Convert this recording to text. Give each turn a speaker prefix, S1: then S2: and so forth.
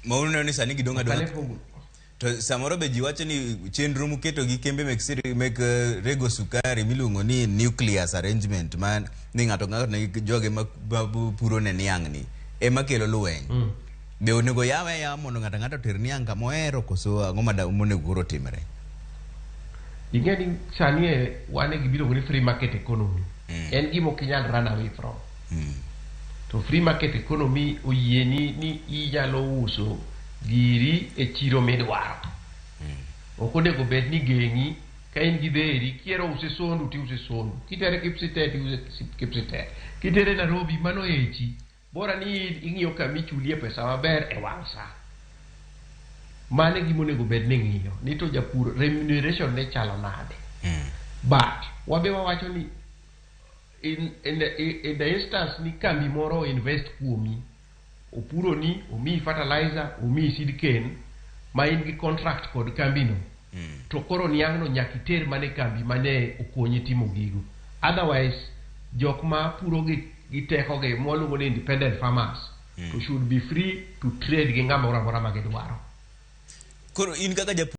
S1: Ma uneno ni sani gidong'
S2: Kane
S1: adong'a. To samoro be ji wacho ni chenro muketo gi kembe mek, mek rego sukari miluongo ni nucleus arrangement, ma ni ng'ato ng'ato nigi joge ma puro ne niang' ni ema kelo lweny. Be onego yawe ayawa mondo ng'ato ang'ato oter niang' kama ohero, koso ang'o monego koro timre?
S2: Ing'e ni sani e wan e gimiluongo ni free market economy. En gima ok inyal run away from. To free market economy oyieni ni inyalo uso giri e chiro midwaro. Ok onego bed ni geng'i ka in gi dheri, kiero use Sondu tiuse Sondu, kitere Kipsitet tiuse Kipsitet, kitere Nairobi mano echi. Bora ni ing'iyo kama ichulie pesa maber e wang' sa. Mano e gima onego bed ni ing'iyo, ni to japur remuneration ne chalo nade. But wabe wawacho ni in the instance ni kambi moro invest kuomi, opuroni, omiyi fertilizer, omiyi seed cane, ma in gi contract kod kambino, to koro niang'no nyaka iter mana e kambi mane okonyi timo gigo. Otherwise, jok ma puro gi tekogi mwaluongo ni independent farmers to should be free to trade gi ng'ama moro amora ma gidwaro.
S1: Koro in kaka japur